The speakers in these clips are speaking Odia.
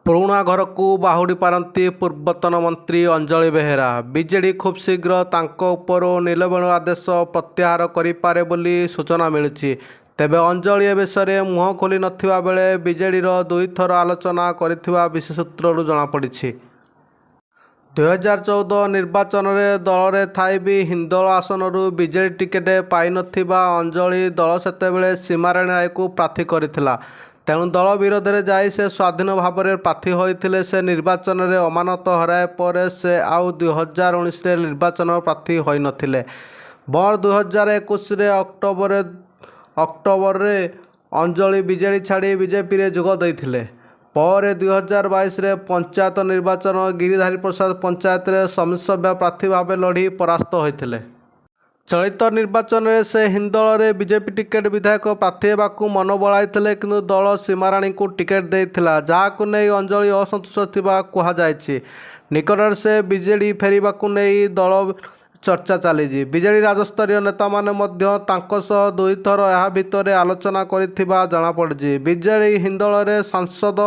ପୁରୁଣା ଘରକୁ ବାହୁଡ଼ି ପାରନ୍ତି ପୂର୍ବତନ ମନ୍ତ୍ରୀ ଅଞ୍ଜଳି ବେହେରା। ବିଜେଡି ଖୁବଶୀଘ୍ର ତାଙ୍କ ଉପରୁ ନିଲମ୍ବନ ଆଦେଶ ପ୍ରତ୍ୟାହାର କରିପାରେ ବୋଲି ସୂଚନା ମିଳିଛି। ତେବେ ଅଞ୍ଜଳି ଏ ବିଷୟରେ ମୁହଁ ଖୋଲି ନଥିବା ବେଳେ ବିଜେଡିର ଦୁଇଥର ଆଲୋଚନା କରିଥିବା ବିଶେଷ ସୂତ୍ରରୁ ଜଣାପଡ଼ିଛି। 2014 ନିର୍ବାଚନରେ ଦଳରେ ଥାଇ ବି ହିନ୍ଦୋଳ ଆସନରୁ ବିଜେଡି ଟିକେଟ୍ ପାଇନଥିବା ଅଞ୍ଜଳି ଦଳ ସେତେବେଳେ ସୀମାରାଣୀ ରାୟଙ୍କୁ ପ୍ରାର୍ଥୀ କରିଥିଲା। ତେଣୁ ଦଳ ବିରୋଧରେ ଯାଇ ସେ ସ୍ୱାଧୀନ ଭାବରେ ପ୍ରାର୍ଥୀ ହୋଇଥିଲେ। ସେ ନିର୍ବାଚନରେ ଅମାନତ ହରାଇବା ପରେ ସେ ଆଉ 2019 ନିର୍ବାଚନରେ ପ୍ରାର୍ଥୀ ହୋଇନଥିଲେ। ବର 2021 ଅକ୍ଟୋବରରେ ଅଞ୍ଜଳି ବିଜେଡି ଛାଡ଼ି ବିଜେପିରେ ଯୋଗ ଦେଇଥିଲେ। ପରେ 2022 ପଞ୍ଚାୟତ ନିର୍ବାଚନ ଗିରିଧାରୀପ୍ରସାଦ ପଞ୍ଚାୟତରେ ସମିତିସଭ୍ୟ ପ୍ରାର୍ଥୀ ଭାବେ ଲଢ଼ି ପରାସ୍ତ ହୋଇଥିଲେ। ଚଳିତ ନିର୍ବାଚନରେ ସେ ହିନ୍ଦୋଳରେ ବିଜେପି ଟିକେଟ ବିଧାୟକ ପ୍ରାର୍ଥୀ ହେବାକୁ ମନ ବଳାଇଥିଲେ, କିନ୍ତୁ ଦଳ ସୀମାରାଣୀଙ୍କୁ ଟିକେଟ୍ ଦେଇଥିଲା। ଯାହାକୁ ନେଇ ଅଞ୍ଜଳି ଅସନ୍ତୁଷ୍ଟ ଥିବା କୁହାଯାଇଛି। ନିକଟରେ ସେ ବିଜେଡି ଫେରିବାକୁ ନେଇ ଦଳ ଚର୍ଚ୍ଚା ଚାଲିଛି। ବିଜେଡି ରାଜ୍ୟସ୍ତରୀୟ ନେତାମାନେ ମଧ୍ୟ ତାଙ୍କ ସହ ଦୁଇଥର ଏହା ଭିତରେ ଆଲୋଚନା କରିଥିବା ଜଣାପଡ଼ିଛି। ବିଜେଡି ହିନ୍ଦୋଳରେ ସାଂସଦ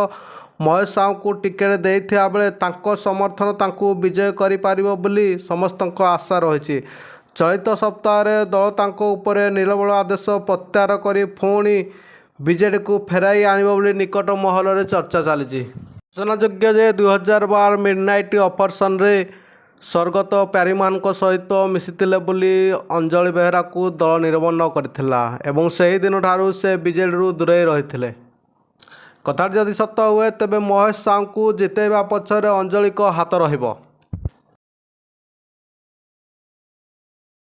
ମହେଶ ସାହୁଙ୍କୁ ଟିକେଟ୍ ଦେଇଥିବା ବେଳେ ତାଙ୍କ ସମର୍ଥନ ତାଙ୍କୁ ବିଜୟୀ କରିପାରିବ ବୋଲି ସମସ୍ତଙ୍କ ଆଶା ରହିଛି। ଚଳିତ ସପ୍ତାହରେ ଦଳ ତାଙ୍କ ଉପରେ ନିଲମ୍ବନ ଆଦେଶ ପ୍ରତ୍ୟାହାର କରି ପୁଣି ବିଜେଡିକୁ ଫେରାଇ ଆଣିବ ବୋଲି ନିକଟ ମହଲରେ ଚର୍ଚ୍ଚା ଚାଲିଛି। ସୂଚନାଯୋଗ୍ୟ ଯେ, 2012 ମିଡ୍ନାଇଟ୍ ଅପରେସନ୍ରେ ସ୍ୱର୍ଗତ ପ୍ୟାରୀମୋହନଙ୍କ ସହିତ ମିଶିଥିଲେ ବୋଲି ଅଞ୍ଜଳି ବେହେରାଙ୍କୁ ଦଳ ନିଲମ୍ବନ କରିଥିଲା ଏବଂ ସେହିଦିନଠାରୁ ସେ ବିଜେଡିରୁ ଦୂରେଇ ରହିଥିଲେ। କଥାଟି ଯଦି ସତ ହୁଏ, ତେବେ ମହେଶ ସାହୁଙ୍କୁ ଜିତାଇବା ପଛରେ ଅଞ୍ଜଳିଙ୍କ ହାତ ରହିବ।